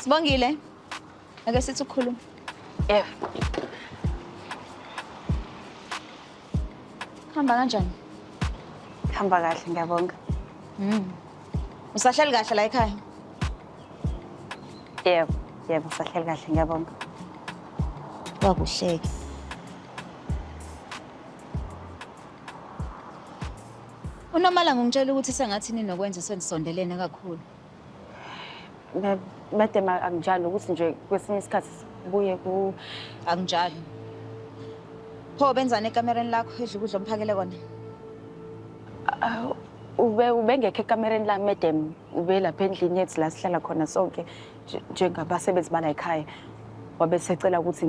Sibongile. Ake sithi ukukhuluma. Yebo. Hamba kanjani? Hamba kahle ngiyabonga. Usahleli kahle la ekhaya? Yebo, yebo sahleli kahle ngiyabonga. Kwakuhleke. Unomalanga ungitshela ukuthi sengathi ninokwenza senisondelene kakhulu. Madam akunjalo ukuthi nje kwesinye isikhathi sibuye ku Akunjalo. Pho benzani ekamereni lakho edla ukudla omphakele kona? Ah, ube ubengekho ekamereni lami madam, ube lapha endlini yethu la sihlala khona sonke njengabasebenzi bala ekhaya. Wabe secela ukuthi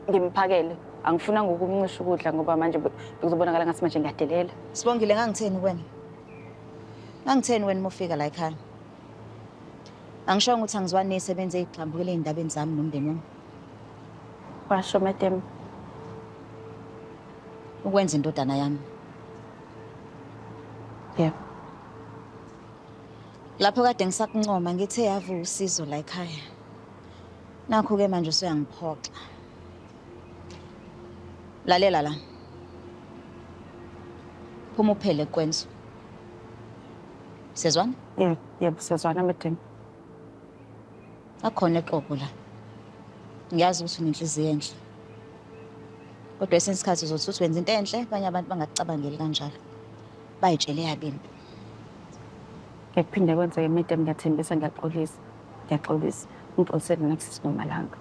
ngimphakele. Angifunanga ukumncisha ukudla ngoba manje bekuzobonakala ngathi manje ngiyadelela. Sibongile ngangitheni kuwena? Ngangitheni wena uma ufika la ekhaya? Angishongo ukuthi angizwani ney'sebenzi ey'gxambukela ey'ndabeni zami nomndeni wami. Washo madam. Ukwenza indodana yami. Yebo. Lapho kade ngisakuncoma ngithe yavu usizo la ekhaya. Nakho-ke manje usuyangiphoxa. Lalela la. Phuma uphele kwenzo. Siyezwana? Yebo, yebo siyazwana madam. Akhona eqobo la. Ngiyazi ukuthi unenhliziyo enhle. Kodwa esinye isikhathi uzothi uthi wenza into enhle, abanye abantu bangakucabangeli kanjalo. Bayitshele yabo into. Ngekuphinde kwenzeke madam ngiyathembisa ngiyaxolisa. Ngiyaxolisa. Ngixolisele nakusisi Nomalanga.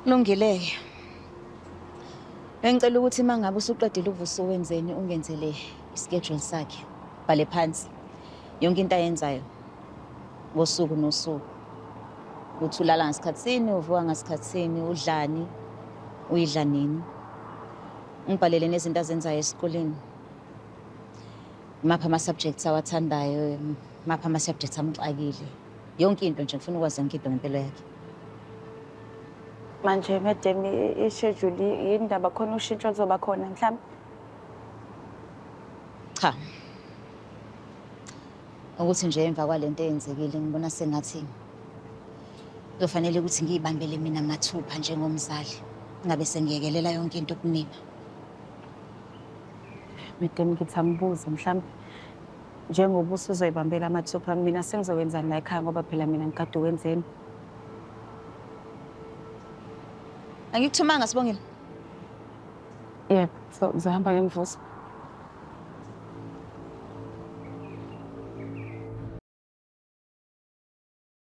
Kulungile-ke. Bengicela ukuthi uma ngabe usuqedile ukuvusa uwenzeni ungenzele i-schedule sakhe. Bhale phansi yonke into ayenzayo ngosuku nosuku. Ukuthi ulala ngasikhathi sini, uvuka ngasikhathi sini, udlani, uyidla nini. Ungibhalele nezinto azenzayo esikoleni. Maphi ama-subjects awathandayo, maphi ama-subjects amxakile. Yonke into nje ngifuna ukwazi yonke into ngempilo yakhe. Manje madam i-schedule yindaba khona ushintsho oluzoba khona mhlawumbe? Cha. Ukuthi nje emva kwalento eyenzekile ngibona sengathi kuzofanele ukuthi ngiyibambele mina mathupha njengomzali. Ngabe sengiyekelela yonke into kunina. Madam ngithi angibuze mhlawumbe njengoba usuzoyibambela amathupha mina sengizokwenzani la ekhaya ngoba phela mina ngikade wenzeni. Angikuthumanga Sibongile. Yebo, so ngizohamba ngimvusa.